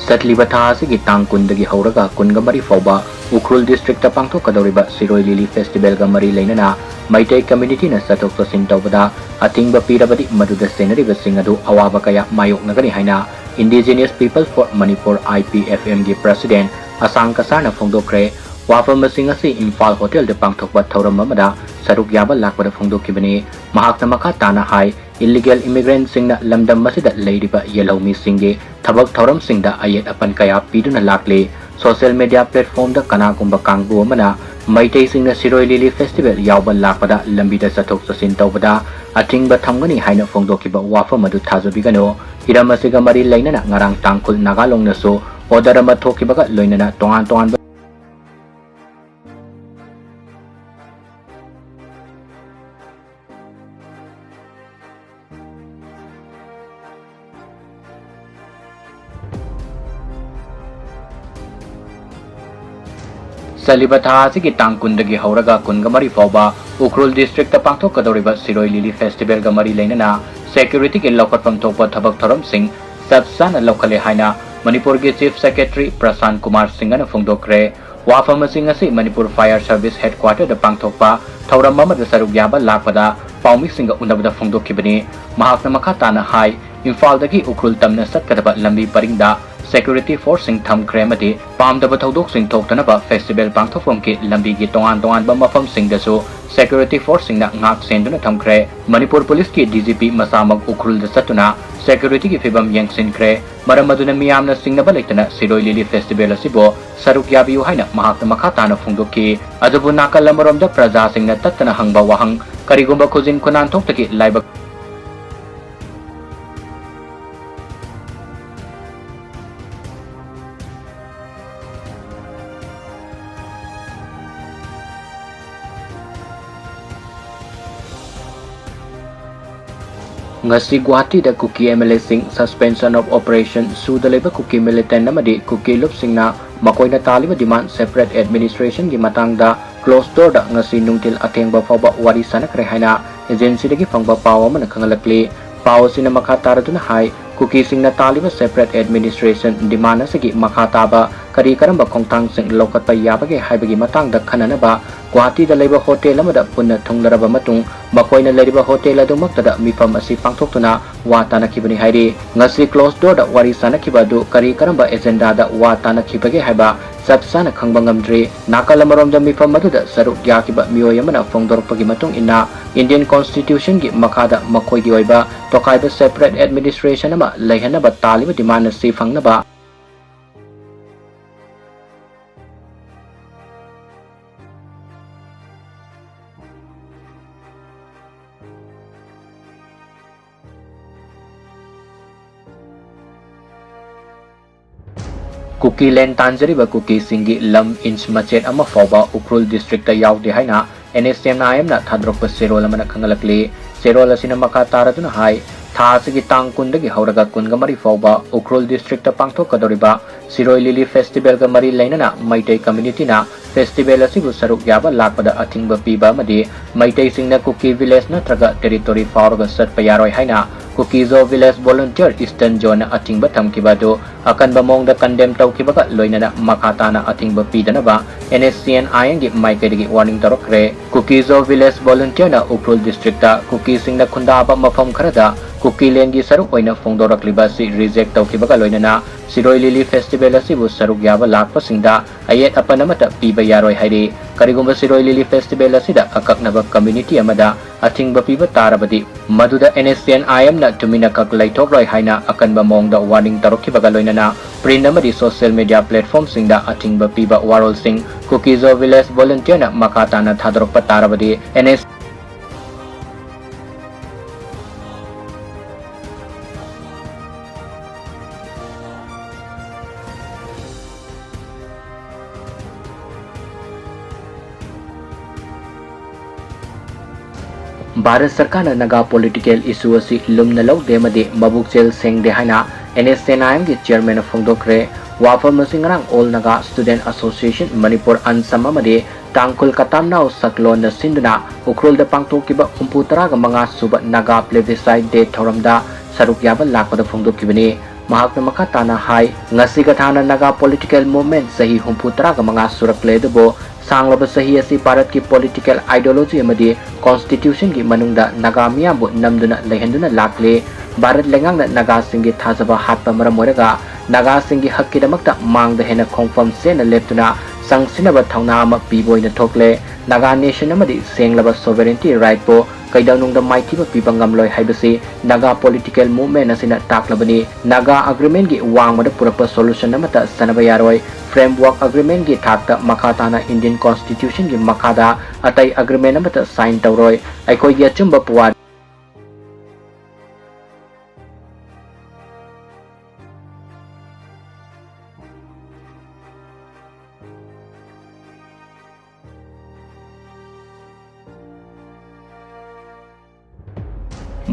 ꯆꯠꯂꯤꯕ ꯊꯥ ꯑꯁꯤꯒꯤ ꯇꯥꯡ ꯀꯨꯟꯗꯒꯤ ꯍꯧꯔꯒ ꯀꯨꯟꯒ ꯃꯔꯤ ꯐꯥꯎꯕ ꯎꯈ꯭ꯔꯨꯜ district ꯇ ꯄꯥꯡꯊꯣꯛꯀꯗꯧꯔꯤꯕ ꯁꯤꯔꯣꯏ ꯂꯤꯂꯤ festival ꯒ ꯃꯔꯤ ꯂꯩꯅꯅ ꯃꯩꯇꯩ community ꯅ ꯆꯠꯊꯣꯛ ꯆꯠꯁꯤꯟ ꯇꯧꯕꯗ ꯑꯊꯤꯡꯕ ꯄꯤꯔꯕꯗꯤ ꯃꯗꯨꯗ ꯆꯦꯟꯅꯔꯤꯕꯁꯤꯡ ꯑꯗꯨ ꯑꯋꯥꯕ ꯀꯌꯥ ꯃꯥꯌꯣꯛꯅꯒꯅꯤ ꯍꯥꯏꯅ Indigenous People for Manipur, I P F M ꯒꯤ president ꯑꯁꯥꯡ ꯀꯁꯥꯔꯅ ꯐꯣꯡꯗꯣꯛꯈ꯭ꯔꯦ꯫ ꯋꯥꯐꯝ ꯑꯁꯤꯡ ꯑꯁꯤ ꯏꯝꯐꯥꯜ hotel ꯗ ꯄꯥꯡꯊꯣꯛꯄ ꯊꯧꯔꯝ ꯑꯃꯗ ꯁꯔꯨꯛ ꯌꯥꯕ ꯂꯥꯛꯄꯗ ꯐꯣꯡꯗꯣꯛꯈꯤꯕꯅꯤ꯫ ꯃꯍꯥꯛꯅ ꯃꯈꯥ ꯇꯥꯅ ꯍꯥꯏ, illegal immigrant ꯁꯤꯡꯅ ꯂꯝꯗꯝ ꯑꯁꯤꯗ ꯂꯩꯔꯤꯕ ꯌꯦꯜꯍꯧꯃꯤꯁꯤꯡꯒꯤ ꯊꯕꯛ ꯊꯧꯔꯝꯁꯤꯡꯗ ꯑꯌꯦꯠ ꯑꯄꯟ ꯀꯌꯥ ꯄꯤꯗꯨꯅ ꯂꯥꯛꯂꯤ꯫ Social media platform ꯗ ꯀꯅꯥꯒꯨꯝꯕ ꯀꯥꯡꯕꯨ ꯑꯃꯅ ꯃꯩꯇꯩꯁꯤꯡꯅ ꯁꯤꯔꯣꯏ ꯂꯤꯂꯤ festival ꯌꯥꯎꯕ ꯂꯥꯛꯄꯗ ꯂꯝꯕꯤꯗ ꯆꯠꯊꯣꯛ ꯆꯠꯁꯤꯟ ꯇꯧꯕꯗ ꯑꯊꯤꯡꯕ ꯊꯝꯒꯅꯤ ꯍꯥꯏꯅ ꯐꯣꯡꯗꯣꯛꯈꯤꯕ ꯋꯥꯐꯝ ꯑꯗꯨ ꯊꯥꯖꯕꯤꯒꯅꯨ꯫ ꯍꯤꯔꯝ ꯑꯁꯤꯒ ꯃꯔꯤ ꯂꯩꯅꯅ ꯉꯔꯥꯡ ꯇꯥꯡꯈꯨꯜ ꯅꯥꯒꯥ ꯂꯣꯡꯅꯁꯨ order ꯑꯃ ꯊꯣꯛꯈꯤꯕꯒ ꯂꯣꯏꯅꯅ ꯇꯣꯉꯥꯟ ꯇꯣꯉꯥꯟꯕ ꯆꯠꯂꯤꯕ ꯊꯥ ꯑꯁꯤꯒꯤ ꯇꯥꯡ ꯀꯨꯟꯗꯒꯤ ꯍꯧꯔꯒ ꯀꯨꯟꯒ ꯃꯔꯤ ꯐꯥꯎꯕ ꯎꯈ꯭ꯔꯨꯜ district ꯇ ꯄꯥꯡꯊꯣꯛꯀꯗꯧꯔꯤꯕ ꯁꯤꯔꯣꯏ ꯂꯤꯂꯤ festival ꯒ ꯃꯔꯤ ꯂꯩꯅꯅ security ꯒꯤ ꯂꯧꯈꯠꯐꯝ ꯊꯣꯛꯄ ꯊꯕꯛ ꯊꯧꯔꯝꯁꯤꯡ ꯆꯞ ꯆꯥꯅ ꯂꯧꯈꯠꯂꯦ ꯍꯥꯏꯅ ꯃꯅꯤꯄꯨꯔꯒꯤ Chief Secretary ꯄ꯭ꯔꯁꯥꯟ ꯀꯨꯃꯥꯔ ꯁꯤꯡꯍꯅ ꯐꯣꯡꯗꯣꯛꯈ꯭ꯔꯦ꯫ ꯋꯥꯐꯝ ꯑꯁꯤꯡ ꯑꯁꯤ ꯃꯅꯤꯄꯨꯔ Fire Service Headquarter ꯗ ꯄꯥꯡꯊꯣꯛꯄ ꯊꯧꯔꯝ ꯑꯃꯗ ꯁꯔꯨꯛ ꯌꯥꯕ ꯂꯥꯛꯄꯗ ꯄꯥꯎꯃꯤꯁꯤꯡꯒ ꯎꯅꯕꯗ ꯐꯣꯡꯗꯣꯛꯈꯤꯕꯅꯤ꯫ ꯃꯍꯥꯛꯅ ꯃꯈꯥ ꯇꯥꯅ ꯍꯥꯏ, ꯏꯝꯐꯥꯜꯗꯒꯤ ꯎꯈ꯭ꯔꯨꯜ ꯇꯝꯅ ꯆꯠꯀꯗꯕ ꯂꯝꯕꯤ ꯄꯔꯤꯡꯗ security force ꯁꯤꯡ ꯊꯝꯈ꯭ꯔꯦ ꯑꯃꯗꯤ ꯄꯥꯝꯗꯕ ꯊꯧꯗꯣꯛꯁꯤꯡ ꯊꯣꯛꯇꯅꯕ festival ꯄꯥꯡꯊꯣꯛꯐꯝꯒꯤ ꯂꯝꯕꯤꯒꯤ ꯇꯣꯉꯥꯟ ꯇꯣꯉꯥꯟꯕ ꯃꯐꯝꯁꯤꯡꯗꯁꯨ security force ꯁꯤꯡꯅ ꯉꯥꯛ ꯁꯦꯟꯗꯨꯅ ꯊꯝꯈ꯭ꯔꯦ꯫ ꯃꯅꯤꯄꯨꯔ Police ꯀꯤ D G P ꯃꯁꯥꯃꯛ ꯎꯈ꯭ꯔꯨꯜꯗ ꯆꯠꯇꯨꯅ security ꯒꯤ ꯐꯤꯕꯝ ꯌꯦꯡꯁꯤꯟꯈ꯭ꯔꯦ꯫ ꯃꯔꯝ ꯑꯗꯨꯅ ꯃꯤꯌꯥꯝꯅ ꯆꯤꯡꯅꯕ ꯂꯩꯇꯅ ꯁꯤꯔꯣꯏ ꯂꯤꯂꯤ festival ꯑꯁꯤꯕꯨ ꯁꯔꯨꯛ ꯌꯥꯕꯤꯌꯨ ꯍꯥꯏꯅ ꯃꯍꯥꯛꯅ ꯃꯈꯥ ꯇꯥꯅ ꯐꯣꯡꯗꯣꯛꯈꯤ꯫ ꯑꯗꯨꯕꯨ ꯅꯥꯀꯜ ꯑꯃꯔꯣꯝꯗ ꯄ꯭ꯔꯖꯥꯁꯤꯡꯅ ꯇꯠꯇꯅ ꯍꯪꯕ ꯋꯥꯍꯪ, ꯀꯔꯤꯒꯨꯝꯕ ꯈꯨꯖꯤꯟ ꯈꯨꯅꯥꯟꯊꯣꯛꯇꯒꯤ ꯂꯥꯏꯕꯛ ꯉꯁꯤ ꯒꯨꯋꯥꯍꯥꯇꯤꯗ ꯀꯨꯀꯤ M L A ꯁꯤꯡ, suspension of operation, ꯁꯨꯗ ꯂꯩꯕ ꯀꯨꯀꯤ militant ꯑꯃꯗꯤ ꯀꯨꯀꯤ ꯂꯨꯞꯁꯤꯡꯅ ꯃꯈꯣꯏꯅ ꯇꯥꯜꯂꯤꯕ demand separate administration ꯒꯤ ꯃꯇꯥꯡꯗ closed door ꯗ ꯉꯁꯤ ꯅꯨꯡꯊꯤꯜ ꯑꯊꯦꯡꯕ ꯐꯥꯎꯕ ꯋꯥꯔꯤ ꯁꯥꯟꯅꯈ꯭ꯔꯦ ꯍꯥꯏꯅ agency ꯗꯒꯤ ꯐꯪꯕ ꯄꯥꯎ ꯑꯃꯅ ꯈꯪꯍꯜꯂꯛꯂꯤ꯫ ꯄꯥꯎ ꯑꯁꯤꯅ ꯃꯈꯥ ꯇꯥꯔꯗꯨꯅ ꯍꯥꯏ, ꯀꯨꯀꯤꯁꯤꯡꯅ ꯇꯥꯜꯂꯤꯕ separate administration demand ꯑꯁꯤꯒꯤ ꯃꯈꯥ ꯇꯥꯕ ꯀꯔꯤ ꯀꯔꯝꯕ ꯈꯣꯡꯊꯥꯡꯁꯤꯡ ꯂꯧꯈꯠꯄ ꯌꯥꯕꯒꯦ ꯍꯥꯏꯕꯒꯤ ꯃꯇꯥꯡꯗ ꯈꯟꯅꯅꯕ ꯒꯨꯋꯥꯍꯥꯇꯤꯗ ꯂꯩꯕ ꯍꯣꯇꯦꯜ ꯑꯃꯗ ꯄꯨꯟꯅ ꯊꯨꯡꯂꯔꯕ ꯃꯇꯨꯡ, ꯃꯈꯣꯏꯅ ꯂꯩꯔꯤꯕ ꯍꯣꯇꯦꯜ ꯑꯗꯨꯃꯛꯇꯗ ꯃꯤꯐꯝ ꯑꯁꯤ ꯄꯥꯡꯊꯣꯛꯇꯨꯅ ꯋꯥ ꯇꯥꯅꯈꯤꯕꯅꯤ ꯍꯥꯏꯔꯤ꯫ ꯉꯁꯤ closed doorꯗ ꯋꯥꯔꯤ ꯁꯥꯅꯈꯤꯕ ꯑꯗꯨ ꯀꯔꯤ ꯀꯔꯝꯕ agendaꯗ ꯋꯥ ꯇꯥꯅꯈꯤꯕꯒꯦ ꯍꯥꯏꯕ ꯆꯞ ꯆꯥꯅ ꯈꯪꯕ ꯉꯝꯗ꯭ꯔꯤ꯫ ꯅꯥꯀꯜ ꯑꯃꯔꯣꯝꯗ, ꯃꯤꯐꯝ ꯑꯗꯨꯗ ꯁꯔꯨꯛ ꯌꯥꯈꯤꯕ ꯃꯤꯑꯣꯏ ꯑꯃꯅ ꯐꯣꯡꯗꯣꯔꯛꯄꯒꯤ ꯃꯇꯨꯡ ꯏꯟꯅ, Indian Constitutionꯒꯤ ꯃꯈꯥꯗ ꯃꯈꯣꯏꯒꯤ ꯑꯣꯏꯕ ꯇꯣꯈꯥꯏꯕ separate administration ꯑꯃ ꯂꯩꯍꯟꯅꯕ ꯇꯥꯜꯂꯤꯕ demand ꯑꯁꯤ ꯐꯪꯅꯕ ꯀꯨꯀꯤꯂꯦꯟ ꯇꯥꯟꯖꯔꯤꯕ ꯀꯨꯀꯤꯁꯤꯡꯒꯤ ꯂꯝ inch ꯃꯆꯦꯠ ꯑꯃ ꯐꯥꯎꯕ ꯎꯈ꯭ꯔꯨꯜ districtꯇ ꯌꯥꯎꯗꯦ ꯍꯥꯏꯅ NSCN-IMꯅ ꯊꯥꯗꯣꯔꯛꯄ ꯆꯦꯔꯣꯜ ꯑꯃꯅ ꯈꯪꯍꯜꯂꯛꯂꯤ꯫ ꯆꯦꯔꯣꯜ ꯑꯁꯤꯅ ꯃꯈꯥ ꯇꯥꯔꯗꯨꯅ ꯍꯥꯏ, ꯊꯥ ꯑꯁꯤꯒꯤ ꯇꯥꯡ ꯀꯨꯟꯗꯒꯤ ꯍꯧꯔꯒ ꯀꯨꯟꯒ ꯃꯔꯤ ꯐꯥꯎꯕ ꯎꯈ꯭ꯔꯨꯜ districtꯇ ꯄꯥꯡꯊꯣꯛꯀꯗꯧꯔꯤꯕ ꯁꯤꯔꯣꯏ ꯂꯤꯂꯤ festivalꯒ ꯃꯔꯤ ꯂꯩꯅꯅ ꯃꯩꯇꯩ communityꯅ festival ꯑꯁꯤꯕꯨ ꯁꯔꯨꯛ ꯌꯥꯕ ꯂꯥꯛꯄꯗ ꯑꯊꯤꯡꯕ ꯄꯤꯕ ꯑꯃꯗꯤ ꯃꯩꯇꯩꯁꯤꯡꯅ ꯀꯨꯀꯤ village ꯅꯠꯇ꯭ꯔꯒ territory ꯐꯥꯎꯔꯒ ꯆꯠꯄ ꯌꯥꯔꯣꯏ ꯍꯥꯏꯅ ꯀꯨꯀꯤꯖꯣ village volunteer Eastern Zoneꯅ ꯑꯊꯤꯡꯕ ꯊꯝꯈꯤꯕ ꯑꯗꯨ ꯑꯀꯟꯕ ꯃꯑꯣꯡꯗ condemn ꯇꯧꯈꯤꯕꯒ ꯂꯣꯏꯅꯅ ꯃꯈꯥ ꯇꯥꯅ ꯑꯊꯤꯡꯕ ꯄꯤꯗꯅꯕ NSCN-IMꯒꯤ ꯃꯥꯏꯀꯩꯗꯒꯤ warning ꯇꯧꯔꯛꯈ꯭ꯔꯦ꯫ ꯀꯨꯀꯤꯖꯣ village volunteerꯅ ꯎꯈ꯭ꯔꯨꯜ districtꯇ ꯀꯨꯀꯤꯁꯤꯡꯅ ꯈꯨꯟꯗꯥꯕ ꯃꯐꯝ ꯈꯔꯗ ꯀꯨꯀꯤꯂꯦꯟꯒꯤ ꯁꯔꯨꯛ ꯑꯣꯏꯅ ꯐꯣꯡꯗꯣꯔꯛꯂꯤꯕ ꯑꯁꯤ reject ꯇꯧꯈꯤꯕꯒ ꯂꯣꯏꯅꯅ ꯁꯤꯔꯣꯏ ꯂꯤꯂꯤ festival ꯑꯁꯤꯕꯨ ꯁꯔꯨꯛ ꯌꯥꯕ ꯂꯥꯛꯄꯁꯤꯡꯗ ꯑꯌꯦꯠ ꯑꯄꯟ ꯑꯃꯠꯇ ꯄꯤꯕ ꯌꯥꯔꯣꯏ ꯍꯥꯏꯔꯤ꯫ ꯀꯔꯤꯒꯨꯝꯕ ꯁꯤꯔꯣꯏ ꯂꯤꯂꯤ festival ꯑꯁꯤꯗ ꯑꯀꯛꯅꯕ community ꯑꯃꯗ ꯑꯊꯤꯡꯕ ꯄꯤꯕ ꯇꯥꯔꯕꯗꯤ, ꯃꯗꯨꯗ NSCN-IMꯅ ꯇꯨꯃꯤꯟꯅ ꯈꯛ ꯂꯩꯊꯣꯛꯂꯣꯏ ꯍꯥꯏꯅ ꯑꯀꯟꯕ ꯃꯑꯣꯡꯗ warning ꯇꯧꯔꯛꯈꯤꯕꯒ ꯂꯣꯏꯅꯅ print ꯑꯃꯗꯤ social media platformꯁꯤꯡꯗ ꯑꯊꯤꯡꯕ ꯄꯤꯕ ꯋꯥꯔꯣꯜꯁꯤꯡ ꯀꯨꯀꯤꯖꯣ village volunteerꯅ ꯃꯈꯥ ꯇꯥꯅ ꯊꯥꯗꯣꯔꯛꯄ ꯇꯥꯔꯕꯗꯤ, NS ꯚꯥꯔꯠ ꯁꯔꯀꯥꯔꯅ ꯅꯥꯒꯥ political issue ꯑꯁꯤ ꯂꯨꯝꯅ ꯂꯧꯗꯦ ꯑꯃꯗꯤ ꯃꯕꯨꯛꯆꯦꯜ ꯁꯦꯡꯗꯦ ꯍꯥꯏꯅ NSCN-IMꯒꯤ chairmanꯅ ꯐꯣꯡꯗꯣꯛꯈ꯭ꯔꯦ꯫ ꯋꯥꯐꯝ ꯑꯁꯤ ꯉꯔꯥꯡ All Naga Student Association Manipur, ꯑꯟꯁꯝ, ꯑꯃꯗꯤ ꯇꯥꯡꯈꯨꯜ ꯀꯇꯥꯝꯅꯥꯎ ꯁꯛꯂꯣꯟꯅ ꯁꯤꯟꯗꯨꯅ ꯎꯈ꯭ꯔꯨꯜꯗ ꯄꯥꯡꯊꯣꯛꯈꯤꯕ ꯍꯨꯝꯐꯨ ꯇꯔꯥꯒ ꯃꯉꯥ ꯁꯨꯕ ꯅꯥꯒꯥ plebiscite day ꯊꯧꯔꯝꯗ ꯁꯔꯨꯛ ꯌꯥꯕ ꯂꯥꯛꯄꯗ ꯐꯣꯡꯗꯣꯛꯈꯤꯕꯅꯤ꯫ ꯃꯍꯥꯛꯅ ꯃꯈꯥ ꯇꯥꯅ ꯍꯥꯏ, ꯉꯁꯤꯒ ꯊꯥꯅ ꯅꯥꯒꯥ political movement ꯆꯍꯤ ꯍꯨꯝꯐꯨ ꯇꯔꯥꯒ ꯃꯉꯥ ꯁꯨꯔꯛꯂꯦ, ꯑꯗꯨꯕꯨ ꯁꯥꯡꯂꯕ ꯆꯍꯤ ꯑꯁꯤ ꯚꯥꯔꯠꯀꯤ political ideology ꯑꯃꯗꯤ constitutionꯒꯤ ꯃꯅꯨꯡꯗ ꯅꯥꯒꯥ ꯃꯤꯌꯥꯝꯕꯨ ꯅꯝꯗꯨꯅ ꯂꯩꯍꯟꯗꯨꯅ ꯂꯥꯛꯂꯤ꯫ ꯚꯥꯔꯠ ꯂꯩꯉꯥꯛꯅ ꯅꯥꯒꯥꯁꯤꯡꯒꯤ ꯊꯥꯖꯕ ꯍꯥꯠꯄ ꯃꯔꯝ ꯑꯣꯏꯔꯒ ꯅꯥꯒꯥꯁꯤꯡꯒꯤ ꯍꯛꯀꯤꯗꯃꯛꯇ ꯃꯥꯡꯗ ꯍꯦꯟꯅ ꯈꯣꯡꯐꯝ ꯆꯦꯠꯅ ꯂꯦꯞꯇꯨꯅ ꯆꯪꯁꯤꯟꯅꯕ ꯊꯧꯅꯥ ꯑꯃ ꯄꯤꯕ ꯑꯣꯏꯅ ꯊꯣꯛꯂꯦ꯫ ꯅꯥꯒꯥ nation ꯑꯃꯗꯤ ꯁꯦꯡꯂꯕ sovereignty rightꯄꯨ ꯀꯩꯗꯧꯅꯨꯡꯗ ꯃꯥꯏꯊꯤꯕ ꯄꯤꯕ ꯉꯝꯂꯣꯏ ꯍꯥꯏꯕꯁꯤ ꯅꯥꯒꯥ political movement ꯑꯁꯤꯅ ꯇꯥꯛꯂꯕꯅꯤ꯫ ꯅꯥꯒꯥ agreementꯒꯤ ꯋꯥꯡꯃꯗ ꯄꯨꯔꯛꯄ solution ꯑꯃꯠꯇ ꯆꯠꯅꯕ ꯌꯥꯔꯣꯏ꯫ Framework agreementꯒꯤ ꯊꯥꯛꯇ ꯃꯈꯥ ꯇꯥꯅ Indian constitutionꯒꯤ ꯃꯈꯥꯗ ꯑꯇꯩ agreement ꯑꯃꯠꯇ sign ꯇꯧꯔꯣꯏ꯫ ꯑꯩꯈꯣꯏꯒꯤ ꯑꯆꯨꯝꯕ ꯄꯨꯋꯥꯔꯤ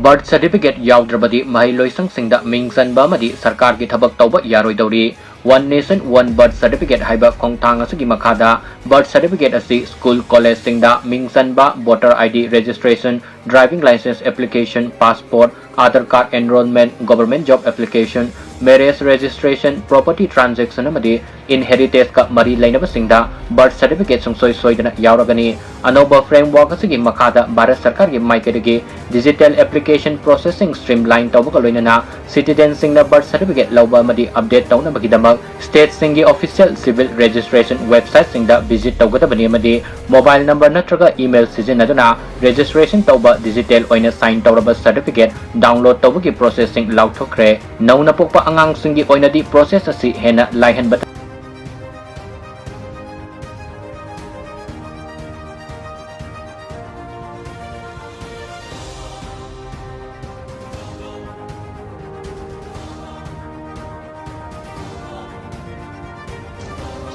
Birth certificate ꯌꯥꯎꯗ꯭ꯔꯕꯗꯤ ꯃꯍꯩꯂꯣꯏꯁꯪꯁꯤꯡꯗ ꯃꯤꯡ ꯆꯟꯕ ꯑꯃꯗꯤ ꯁꯔꯀꯥꯔꯒꯤ ꯊꯕꯛ ꯇꯧꯕ ꯌꯥꯔꯣꯏꯗꯧꯔꯤ꯫ One Nation One Birth Certificate ꯍꯥꯏꯕ ꯈꯣꯡꯊꯥꯡ ꯑꯁꯤꯒꯤ ꯃꯈꯥꯗ birth certificate ꯑꯁꯤ school, collegeꯁꯤꯡꯗ ꯃꯤꯡ ꯆꯟꯕ, voter ID registration, driving license application, passport, Aadhaar card enrollment, government job application, marriage registration, property transaction ꯑꯃꯗꯤ inheritanceꯀ ꯃꯔꯤ ꯂꯩꯅꯕꯁꯤꯡꯗ birth certificate ꯁꯨꯡꯁꯣꯏ ꯁꯣꯏꯗꯅ ꯌꯥꯎꯔꯒꯅꯤ꯫ ꯑꯅꯧꯕ framework ꯑꯁꯤꯒꯤ ꯃꯈꯥꯗ ꯚꯥꯔꯠ ꯁꯔꯀꯥꯔꯒꯤ ꯃꯥꯏꯀꯩꯗꯒꯤ digital application processing streamline ꯇꯧꯕꯒ ꯂꯣꯏꯅꯅ citizenꯁꯤꯡꯅ birth certificate ꯂꯧꯕ ꯑꯃꯗꯤ update ꯇꯧꯅꯕꯒꯤꯗꯃꯛ stateꯁꯤꯡꯒꯤ official civil registration websiteꯁꯤꯡꯗ visit ꯇꯧꯒꯗꯕꯅꯤ ꯑꯃꯗꯤ mobile number ꯅꯠꯇ꯭ꯔꯒ email ꯁꯤꯖꯤꯟꯅꯗꯨꯅ registration ꯇꯧꯕ digital ꯑꯣꯏꯅ sign ꯇꯧꯔꯕ certificate download ꯇꯧꯕꯒꯤ processꯁꯤꯡ ꯂꯥꯎꯊꯣꯛꯈ꯭ꯔꯦ꯫ ꯅꯧꯅ ꯄꯣꯛꯄ ꯑꯉꯥꯡꯁꯤꯡꯒꯤ ꯑꯣꯏꯅꯗꯤ process ꯑꯁꯤ ꯍꯦꯟꯅ ꯂꯥꯏꯍꯟꯕ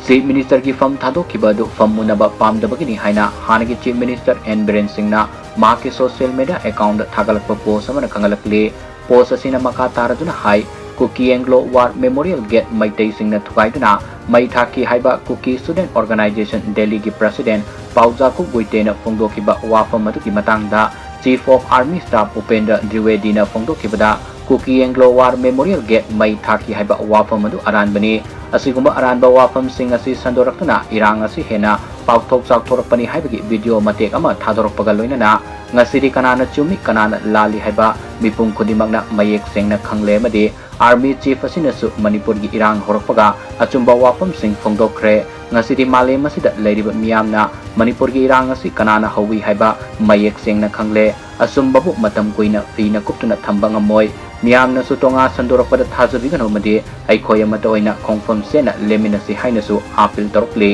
Chief Ministerꯒꯤ ꯐꯝ ꯊꯥꯗꯣꯛꯈꯤꯕ ꯑꯗꯨ ꯐꯝ ꯃꯨꯟꯅꯕ ꯄꯥꯝꯗꯕꯒꯤꯅꯤ ꯍꯥꯏꯅ ꯍꯥꯟꯅꯒꯤ Chief Minister N ꯕꯤꯔꯦꯟ ꯁꯤꯡꯅ ꯃꯍꯥꯛꯀꯤ social media accountꯇ ꯊꯥꯒꯠꯂꯛꯄ post ꯑꯃꯅ ꯈꯪꯍꯜꯂꯛꯂꯤ꯫ Post ꯑꯁꯤꯅ ꯃꯈꯥ ꯇꯥꯔꯗꯨꯅ ꯍꯥꯏ, Kuki Anglo war memorial gate ꯃꯩꯇꯩꯁꯤꯡꯅ ꯊꯨꯒꯥꯏꯗꯨꯅ ꯃꯩ ꯊꯥꯈꯤ ꯍꯥꯏꯕ ꯀꯨꯀꯤ ꯁ꯭ꯇꯨꯗꯦꯟꯠ ꯑꯣꯔꯒꯅꯥꯏꯖꯦꯁꯟ ꯗꯦꯜꯂꯤꯒꯤ ꯄ꯭ꯔꯁꯤꯗꯦꯟꯠ ꯄꯥꯎꯖꯥꯀꯨꯞ ꯒꯨꯏꯇꯦꯅ ꯐꯣꯡꯗꯣꯛꯈꯤꯕ ꯋꯥꯐꯝ ꯑꯗꯨꯒꯤ ꯃꯇꯥꯡꯗ Chief of Army Staff Upendra ꯗ꯭ꯋꯤꯋꯦꯗꯤꯅ ꯐꯣꯡꯗꯣꯛꯈꯤꯕꯗ, Kuki Anglo war memorial gate ꯃꯩ ꯊꯥꯈꯤ ꯍꯥꯏꯕ ꯋꯥꯐꯝ ꯑꯗꯨ ꯑꯔꯥꯟꯕꯅꯤ꯫ ꯑꯁꯤꯒꯨꯝꯕ ꯑꯔꯥꯟꯕ ꯋꯥꯐꯝꯁꯤꯡ ꯑꯁꯤ ꯁꯟꯗꯣꯔꯛꯇꯨꯅ ꯏꯔꯥꯡ ꯑꯁꯤ ꯍꯦꯟꯅ ꯄꯥꯛꯊꯣꯛ ꯆꯥꯎꯊꯣꯔꯛꯄꯅꯤ ꯍꯥꯏꯕꯒꯤ ꯚꯤꯗꯤꯑꯣ ꯃꯇꯦꯛ ꯑꯃ ꯊꯥꯗꯣꯔꯛꯄꯒ ꯂꯣꯏꯅꯅ ꯉꯁꯤꯗꯤ ꯀꯅꯥꯅ ꯆꯨꯝꯃꯤ, ꯀꯅꯥꯅ ꯂꯥꯜꯂꯤ ꯍꯥꯏꯕ ꯃꯤꯄꯨꯝ ꯈꯨꯗꯤꯡꯃꯛꯅ ꯃꯌꯦꯛ ꯁꯦꯡꯅ ꯈꯪꯂꯦ ꯑꯃꯗꯤ Army Chief ꯑꯁꯤꯅꯁꯨ ꯃꯅꯤꯄꯨꯔꯒꯤ ꯏꯔꯥꯡ ꯍꯧꯔꯛꯄꯒ ꯑꯆꯨꯝꯕ ꯋꯥꯐꯝꯁꯤꯡ ꯐꯣꯡꯗꯣꯛꯈ꯭ꯔꯦ꯫ ꯉꯁꯤꯗꯤ ꯃꯥꯂꯦꯝ ꯑꯁꯤꯗ ꯂꯩꯔꯤꯕ ꯃꯤꯌꯥꯝꯅ ꯃꯅꯤꯄꯨꯔꯒꯤ ꯏꯔꯥꯡ ꯑꯁꯤ ꯀꯅꯥꯅ ꯍꯧꯏ ꯍꯥꯏꯕ ꯃꯌꯦꯛ ꯁꯦꯡꯅ ꯈꯪꯂꯦ꯫ ꯑꯆꯨꯝꯕꯕꯨ ꯃꯇꯝ ꯀꯨꯏꯅ ꯐꯤꯅ ꯀꯨꯞꯇꯨꯅ ꯊꯝꯕ ꯉꯝꯃꯣꯏ꯫ ꯃꯤꯌꯥꯝꯅꯁꯨ ꯇꯣꯉꯥ ꯁꯟꯗꯣꯔꯛꯄꯗ ꯊꯥꯖꯕꯤꯒꯅꯨ ꯑꯃꯗꯤ ꯑꯩꯈꯣꯏ ꯑꯃꯠꯇ ꯑꯣꯏꯅ ꯈꯣꯡꯐꯝ ꯆꯦꯟꯅ ꯂꯦꯞꯃꯤꯟꯅꯁꯤ ꯍꯥꯏꯅꯁꯨ ꯑꯥꯄꯤꯜ ꯇꯧꯔꯛꯂꯤ꯫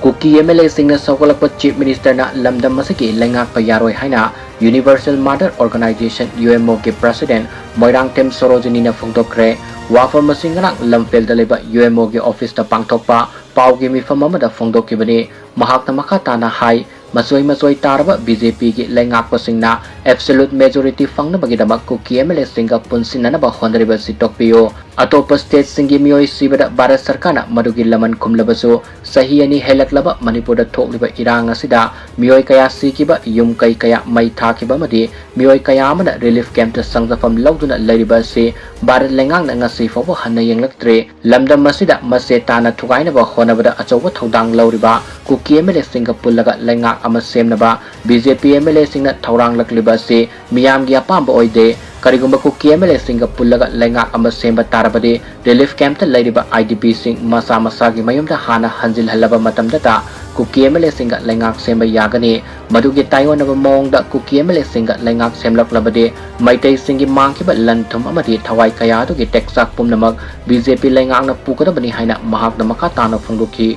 ꯀꯨꯀꯤ MLA ꯁꯤꯡꯅ ꯁꯧꯒꯠꯂꯛꯄ Chief Minister ꯅ ꯂꯝꯗꯝ ꯑꯁꯤꯒꯤ ꯂꯩꯉꯥꯛꯄ ꯌꯥꯔꯣꯏ ꯍꯥꯏꯅ Universal Mother Organization, UMO ꯒꯤ President ꯃꯣꯏꯔꯥꯡꯊꯦꯝ ꯁꯣꯔꯣꯖꯤꯅꯤꯅ ꯐꯣꯡꯗꯣꯛꯈ꯭ꯔꯦ꯫ ꯋꯥꯐꯝ ꯑꯁꯤ ꯉꯔꯥꯡ ꯂꯝꯐꯦꯜꯗ ꯂꯩꯕ UMO ꯒꯤ office ꯇ ꯄꯥꯡꯊꯣꯛꯄ ꯄꯥꯎꯒꯤ ꯃꯤꯐꯝ ꯑꯃꯗ ꯐꯣꯡꯗꯣꯛꯈꯤꯕꯅꯤ꯫ ꯃꯍꯥꯛꯅ ꯃꯈꯥ ꯇꯥꯅ ꯍꯥꯏ, ꯃꯆꯣꯏ ꯃꯆꯣꯏ ꯇꯥꯔꯕ BJP ꯒꯤ ꯂꯩꯉꯥꯛꯄꯁꯤꯡꯅ absolute majority ꯐꯪꯅꯕꯒꯤꯗꯃꯛ ꯀꯨꯀꯤ MLA ꯁꯤꯡꯒ ꯄꯨꯟꯁꯤꯟꯅꯅꯕ ꯍꯣꯠꯅꯔꯤꯕ ꯑꯁꯤ ꯇꯣꯛꯄꯤꯌꯨ꯫ ꯑꯇꯣꯞꯄ state ꯁꯤꯡꯒꯤ ꯃꯤꯑꯣꯏ ꯁꯤꯕꯗ ꯚꯥꯔꯠ ꯁꯔꯀꯥꯔꯅ ꯃꯗꯨꯒꯤ ꯂꯃꯟ ꯈꯨꯝꯂꯕꯁꯨ, ꯆꯍꯤ ꯑꯅꯤ ꯍꯦꯜꯂꯛꯂꯕ ꯃꯅꯤꯄꯨꯔꯗ ꯊꯣꯛꯂꯤꯕ ꯏꯔꯥꯡ ꯑꯁꯤꯗ ꯃꯤꯑꯣꯏ ꯀꯌꯥ ꯁꯤꯈꯤꯕ, ꯌꯨꯝ ꯀꯩ ꯀꯌꯥ ꯃꯩ ꯊꯥꯈꯤꯕ ꯑꯃꯗꯤ ꯃꯤꯑꯣꯏ ꯀꯌꯥ ꯑꯃꯅ relief camp ꯇ ꯆꯪꯖꯐꯝ ꯂꯧꯗꯨꯅ ꯂꯩꯔꯤꯕ ꯑꯁꯤ ꯚꯥꯔꯠ ꯂꯩꯉꯥꯛꯅ ꯉꯁꯤ ꯐꯥꯎꯕ ꯍꯟꯅ ꯌꯦꯡꯂꯛꯇ꯭ꯔꯤ꯫ ꯂꯝꯗꯝ ꯑꯁꯤꯗ ꯃꯆꯦ ꯇꯥꯅ ꯊꯨꯒꯥꯏꯅꯕ ꯍꯣꯠꯅꯕꯗ ꯑꯆꯧꯕ ꯊꯧꯗꯥꯡ ꯂꯧꯔꯤꯕ ꯀꯨꯀꯤ MLA ꯁꯤꯡꯒ ꯄꯨꯜꯂꯒ ꯂꯩꯉꯥꯛ ꯑꯃ ꯁꯦꯝꯅꯕ BJP MLA ꯁꯤꯡꯅ ꯊꯧꯔꯥꯡꯂꯛꯂꯤꯕ ꯑꯁꯤ ꯃꯤꯌꯥꯝꯒꯤ ꯑꯄꯥꯝꯕ ꯑꯣꯏꯗꯦ꯫ ꯀꯔꯤꯒꯨꯝꯕ ꯀꯨꯀꯤ MLA ꯁꯤꯡꯒ ꯄꯨꯜꯂꯒ ꯂꯩꯉꯥꯛ ꯑꯃ ꯁꯦꯝꯕ ꯇꯥꯔꯕꯗꯤ, relief camp ꯇ ꯂꯩꯔꯤꯕ IDP ꯁꯤꯡ ꯃꯁꯥ ꯃꯁꯥꯒꯤ ꯃꯌꯨꯝꯗ ꯍꯥꯟꯅ ꯍꯟꯖꯤꯜꯍꯜꯂꯕ ꯃꯇꯝꯗꯇ ꯀꯨꯀꯤ MLA ꯁꯤꯡꯒ ꯂꯩꯉꯥꯛ ꯁꯦꯝꯕ ꯌꯥꯒꯅꯤ꯫ ꯃꯗꯨꯒꯤ ꯇꯥꯏꯑꯣꯟꯅꯕ ꯃꯑꯣꯡꯗ ꯀꯨꯀꯤ MLA ꯁꯤꯡꯒ ꯂꯩꯉꯥꯛ ꯁꯦꯝꯂꯛꯂꯕꯗꯤ, ꯃꯩꯇꯩꯁꯤꯡꯒꯤ ꯃꯥꯡꯈꯤꯕ ꯂꯟ ꯊꯨꯝ ꯑꯃꯗꯤ ꯊꯋꯥꯏ ꯀꯌꯥ ꯑꯗꯨꯒꯤ ꯇꯦꯛꯆꯥꯛ ꯄꯨꯝꯅꯃꯛ BJP ꯂꯩꯉꯥꯛꯅ ꯄꯨꯒꯗꯕꯅꯤ ꯍꯥꯏꯅ ꯃꯍꯥꯛꯅ ꯃꯈꯥ ꯇꯥꯅ ꯐꯣꯡꯗꯣꯛꯈꯤ꯫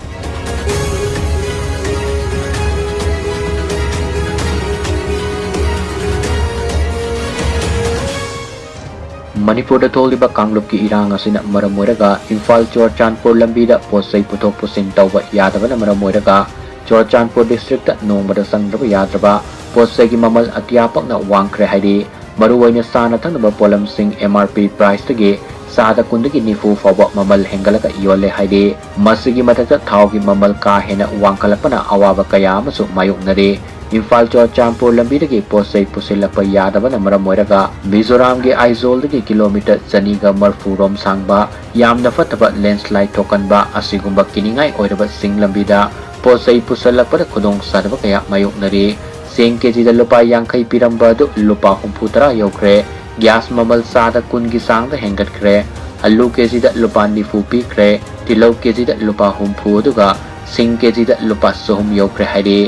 ꯃꯅꯤꯄꯨꯔꯗ ꯊꯣꯛꯂꯤꯕ ꯀꯥꯡꯂꯨꯞꯀꯤ ꯏꯔꯥꯡ ꯑꯁꯤꯅ ꯃꯔꯝ ꯑꯣꯏꯔꯒ ꯏꯝꯐꯥꯜ ꯆꯨꯔꯆꯥꯟꯄꯨꯔ ꯂꯝꯕꯤꯗ ꯄꯣꯠ ꯆꯩ ꯄꯨꯊꯣꯛ ꯄꯨꯁꯤꯟ ꯇꯧꯕ ꯌꯥꯗꯕꯅ ꯃꯔꯝ ꯑꯣꯏꯔꯒ ꯆꯨꯔꯆꯥꯟꯄꯨꯔ district ꯇ ꯅꯣꯡꯃꯗ ꯆꯪꯗ꯭ꯔꯕ ꯌꯥꯗ꯭ꯔꯕ ꯄꯣꯠ ꯆꯩꯒꯤ ꯃꯃꯜ ꯑꯇꯤꯌꯥ ꯄꯛꯅ ꯋꯥꯡꯈ꯭ꯔꯦ ꯍꯥꯏꯔꯤ꯫ ꯃꯔꯨꯑꯣꯏꯅ ꯆꯥꯅ ꯊꯛꯅꯕ ꯄꯣꯠꯂꯝꯁꯤꯡ MRP price ꯇꯒꯤ ꯆꯥꯗ ꯀꯨꯟꯗꯒꯤ ꯅꯤꯐꯨ ꯐꯥꯎꯕ ꯃꯃꯜ ꯍꯦꯟꯒꯠꯂꯒ ꯌꯣꯜꯂꯦ ꯍꯥꯏꯔꯤ꯫ ꯃꯁꯤꯒꯤ ꯃꯊꯛꯇ ꯊꯥꯎꯒꯤ ꯃꯃꯜ ꯀꯥ ꯍꯦꯟꯅ ꯋꯥꯡꯈꯠꯂꯛꯄꯅ ꯑꯋꯥꯕ ꯀꯌꯥ ꯑꯃꯁꯨ ꯃꯥꯌꯣꯛꯅꯔꯤ꯫ ꯏꯝꯐꯥꯜ ꯆꯨꯔꯆꯥꯟꯄꯨꯔ ꯂꯝꯕꯤꯗꯒꯤ ꯄꯣꯠ ꯆꯩ ꯄꯨꯁꯤꯜꯂꯛꯄ ꯌꯥꯗꯕꯅ ꯃꯔꯝ ꯑꯣꯏꯔꯒ ꯃꯤꯖꯣꯔꯥꯝꯒꯤ ꯑꯥꯏꯖꯣꯜꯗꯒꯤ ꯀꯤꯂꯣꯃꯤꯇꯔ ꯆꯅꯤꯒ ꯃꯔꯐꯨ ꯔꯣꯝ ꯁꯥꯡꯕ ꯌꯥꯝꯅ ꯐꯠꯇꯕ ꯂꯦꯟꯁꯂꯥꯏꯠ ꯊꯣꯛꯀꯟꯕ ꯑꯁꯤꯒꯨꯝꯕ ꯀꯤꯅꯤꯡꯉꯥꯏ ꯑꯣꯏꯔꯕ ꯆꯤꯡ ꯂꯝꯕꯤꯗ ꯄꯣꯠ ꯆꯩ ꯄꯨꯁꯜꯂꯛꯄꯗ ꯈꯨꯗꯣꯡ ꯆꯥꯗꯕ ꯀꯌꯥ ꯃꯥꯌꯣꯛꯅꯔꯤ꯫ ꯆꯦꯡ ꯀꯦꯖꯤꯗ ꯂꯨꯄꯥ ꯌꯥꯡꯈꯩ ꯄꯤꯔꯝꯕ ꯑꯗꯨ ꯂꯨꯄꯥ ꯍꯨꯝꯐꯨ ꯇꯔꯥ ꯌꯧꯈ꯭ꯔꯦ꯫ ꯒ꯭ꯌꯥꯁ ꯃꯃꯜ ꯆꯥꯗ ꯀꯨꯟꯒꯤ ꯆꯥꯡꯗ ꯍꯦꯟꯒꯠꯈ꯭ꯔꯦ꯫ ꯑꯂꯨ ꯀꯦꯖꯤꯗ ꯂꯨꯄꯥ ꯅꯤꯐꯨ ꯄꯤꯈ꯭ꯔꯦ꯫ ꯇꯤꯜꯍꯧ ꯀꯦꯖꯤꯗ ꯂꯨꯄꯥ ꯍꯨꯝꯐꯨ, ꯑꯗꯨꯒ ꯁꯤꯡ ꯀꯦꯖꯤꯗ ꯂꯨꯄꯥ ꯆꯍꯨꯝ ꯌꯧꯈ꯭ꯔꯦ ꯍꯥꯏꯔꯤ꯫